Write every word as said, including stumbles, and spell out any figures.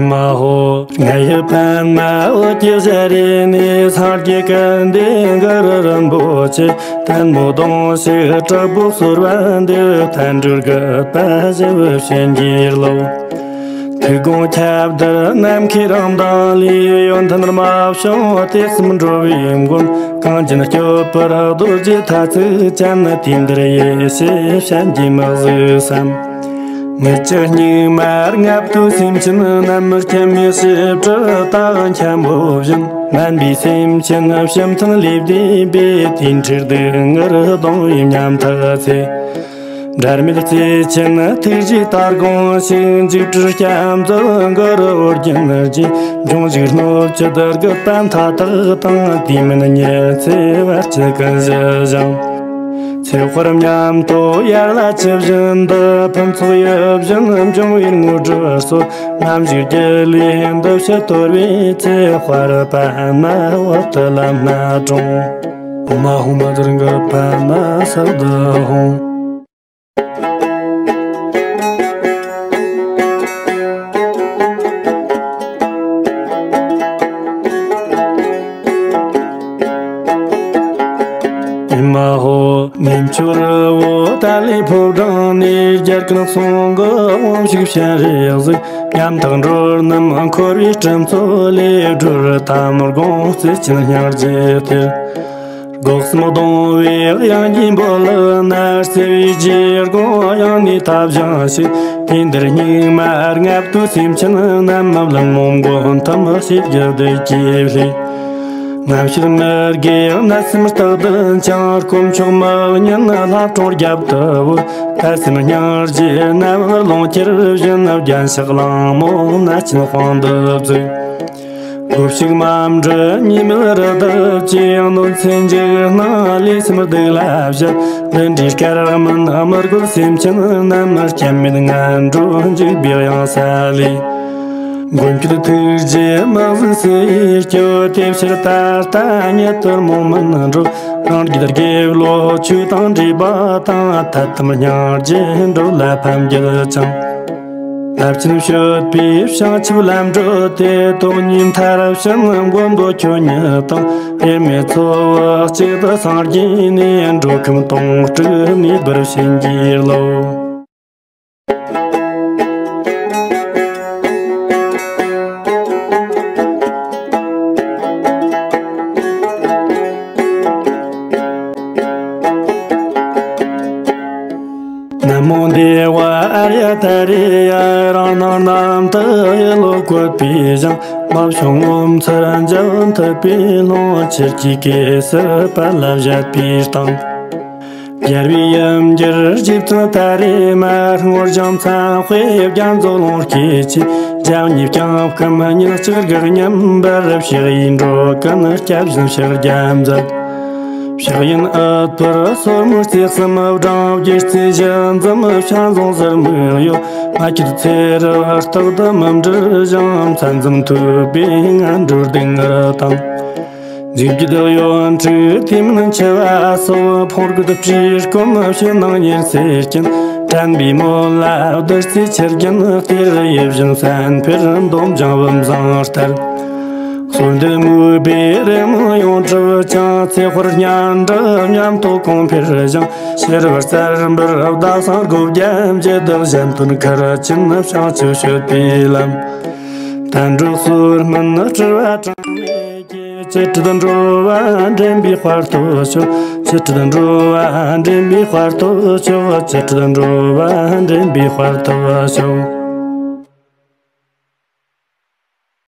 མ་ཧོ། ང་ཡི་པདྨ་འོད་ཀྱི་ཞལ་རས་ནས། སངས་རྒྱས་ཀུན་འདུས་གུ་རུ་རིན་པོ་ཆེ། ཐལ་མོ་སྡོང་ཞིག་དྲུག་པོ་གསོལ་བ་འདེབས། མཁའ་འགྲོའི་བརྒྱུད་པ་ཞབས་བྱིན་གྱིས་རློབས། ཐུགས་དགོངས་ཁྱབ་བརྡལ་ནམ་མཁའི་རང་མདངས་ལས། ཡོན་ཏན་རྨད་བྱུང་དུས་གསུམ་འགྲོ་བའི་མགོན། གངས་ཅན་སྐྱོབ་པར་རྡོ་རྗེ་ཐ་ཚིག་ཅན། དུས་འདིར་ཡེ་ཤེས་སྤྱན་གྱིས་མི་གཟིགས་སམ། ངེད་ཀྱི་སྙིགས་མ་ལྔ་བདོའི་སེམས་ཅན། ནམ་མཁའ་མེ་ཤི་བྲི་དང་འཁྱམ་པོ་བཞིན། དམན་པའི་སེམས་ཅན་བྱམས་ཐང་ལས་འདས་པའི། དེ་འཕྲལ་སྡུག་བསྔལ་གདུང་བའི་ཉམ་ཐག་ཚེ། འབྲལ་མེད་བརྩེ་ཆེན་ཐུགས་རྗེའི་སྟ་གོན་ཞིག་འཇིགས་བྲལ་སྐྱབས་མཛོད་གུ་རུ་ཨོ་རྒྱན་རྗེ། འབྱུང་བཞུགས་སྣོད་བཅུད་རྒུད་པ་མཐའ་དག་དང་། དུས་མིན་ཉི་ཚེ་བར་གྱི་ཀུན་གཞི་བཞིན། ཚེ་དཔག་མཉམ་དུ་ཡར་ལ་ཆུ་བཞིན་དུ། ཕུན་ཚོགས་ཡིད་བཞིན་འབྱུང་བའི་དངོས་གྲུབ་སྩོལ། རྔམ་བརྗིད་རྒྱུད་ལས་འདི་ཕྱིར་དོར་བའི་ཚེ། དཔལ་པདྨ་འོད་དུ་ལམ་སྣ་དྲོངས། ཨོཾ་ཨཱཿཧཱུྃ་བཛྲ་གུ་རུ་པདྨ་སིདྡྷི་ཧཱུྃ། མ་ཧོ། གནས་མཆོག་རི་བོ་ཏཱ་ལའི་ཕོ་བྲང་ནས། རྒྱལ་ཀུན་གསུང་གི་དབང་ཕྱུག་སྤྱན་རས་གཟིགས། ཉམ་ཐག་འགྲོ་རྣམས་འཁོར་བའི་སྤྲིན་ཚོགས་ལས། སྒྲོལ་བར་དམ་དགོངས་བརྩེ་ཆེན་སྙིང་རྗེ་གཏེར། སྒོ་གསུམ་གདུང་བའི་དབྱངས་ཀྱིས་འབོད་ལ་ནི། བརྩེ་བའི་རྗེ་དགོངས་དབྱིངས་ནས་ཐོབ་ཅིང་གཤེགས། དུས་འདིར་སྙིགས་མ་ལྔ་བདོའི་སེམས་ཅན་རྣམས། བླུན་རྨོངས་མགོན་ཐོབ་ཕྱི་རྒྱལ་བདུད་ཀྱིས་བསླུས། རྔམ་བྱེད་མི་དགེའི་གནད་སེམས་རྟག་ཏུ་འཆིང་། དཀོན་མཆོག་མི་ཉན་བླ་བྲང་རྒྱབ་ཏུ་བོར། དད་སེམས་སྙིང་རྗེའི་རྣ་བར་ལོངས་སྤྱོད་བཞིན། རྒྱན་ཞགས་གླིང་མོ་ནག་ཅན་དཔང་དུ་བཙུགས། སྒོ་ཕྱུགས་མ་འདྲི་ཉི་མའི་རི་དྭགས་ཀྱིས། གནོད་འཚེ་འཇིགས་སྣང་ལུས་སེམས་སྡུག་ལ་བཞག། འདི་འདྲའི་སྐལ་མིན་མི་རྒོད་སེམས་ཅན་རྣམས། སྐྱབས་མེད་ངན་འགྲོར་འཇུག་པའི་གཡང་ས་ལས། མགོན་ཁྱོད་ཐུགས་རྗེས་མི་གཟིགས་སུ་ཡིས་སྐྱོབས། དེ་ཕྱིར་ད་ལྟ་ཉིད་དུ་རྨོངས་མིན་འགྲོ། རང་རྒྱུད་དགེ་བློ་ཆོས་དང་འདྲེས་པ་དང་། ཐ་དམ་སྙིང་རྗེ་འགྲོ་ལ་ཕམ་བྱེད་ཅིང་། རླབས་ཆེན་སྤྱོད་པའི་བྱང་ཆུབ་ལམ་བགྲོད་དེ། དོན་གཉིས་མཐར་ཕྱིན་མགོན་པོ་ཁྱོད་ཉིད་དང་། དབྱེར་མེད་ཚོགས་དབུས་གཅིག་ཏུ་སངས་རྒྱས་ནས། འགྲོ་ཁམས་དོང་སྤྲུགས་ནུས་པར་བྱིན་གྱིས་རློབས། ན་མོ་དེ་བ་ཨཱརྱ་ཏཱ་རེ་ཡ། རང་སྣང་རྣམ་དག་ཡིད་བློ་བཀོད་པའི་ཞིང་། མ་བྱུང་ངོ་མཚར་འཇའ་འཐིབས་པའི་ཀློང་། ཆུ་སྐྱེས་གེ་སར་དཔལ་ལ་བཞད་པའི་སྟེང་། རྒྱལ་བའི་ཡུམ་གྱུར་རྗེ་བཙུན་ཏཱ་རེ་མ། སྔོ་ལྗང་མཚན་དཔེའི་རྒྱ་མཚོ་ཀློང་སྐྱེས་ཆེ། རྒྱབ་གཉིས་བརྐྱང་བསྐུམ་གཉིས་ལྕགས་སྒྲོག་མཉམ་པར། ཕྱག་གཡས་འགྲོ་ཀུན་སྐྱབས་བཞིན་ཕྱག་རྒྱ་མཛད། ཕྱག་གཡོན་ཨུཏྤལ་སོར་མོས་བརྩེགས་གསུམ་བསྒྲེང་། སྒྱེད་རྩེ་བཞི་འཛུམ་ཕྱག་འཛོང་ཟུར་མིག་གཡོ། མ་སྐྱེས་ཚེ་རབས་རྟག་ཏུ་མི་འབྲལ་ཞིང་། མཚན་འཛུམ་ཐོས་པའི་ངན་འགྲོར་སྡུག་བསྔལ་དང་། མཛེས་བརྗིད་གཡོ་འཕྲུལ་དུས་མིན་འཆི་བ་སོགས། ཕུང་རྒོད་བཀྲེས་སྐོམ་ཕྱི་ནང་ཉེར་འཚེ་རྐྱེན། དྲན་པའི་མོད་ལ་བདུད་རྩིའི་ཆུ་རྒྱུན་གཏེར། ཡིད་བཞིན་སད་འཕེར་འདོམ་ལྗང་བུམ་བཟང་ལྟར། གསོལ་འདེབས་མོས་པའི་རེ་སྨོན་ཡོངས་གྲུབ་ཅིང་། ཚེ་དཔལ་གཉའ་འབྲུ་མཉམ་དུ་གོང་འཕེལ་ཞིང་། ཕྱི་རབས་གསར་འབུལ་ཟླ་གསང་སྒོ་བརྒྱད་འབྱེད། གཞན་དོན་མཁར་ཆེན་བྱང་ཆུབ་སྤྱོད་པའི་ལམ། དལ་འགྲོ་སོར་མོས་སྤྲུལ་པ་གྲངས་མེད་ཀྱིས། ཅི་སྲིད་འགྲོ་བ་འདྲེན་པའི་དཔལ་དུ་ཤོག། ཅི་སྲིད་འགྲོ་བ་འདྲེན་པའི་དཔལ་དུ་ཤོག། ཅི་སྲིད་འགྲོ་བ་འདྲེན་པའི་དཔལ་དུ་ཤོག།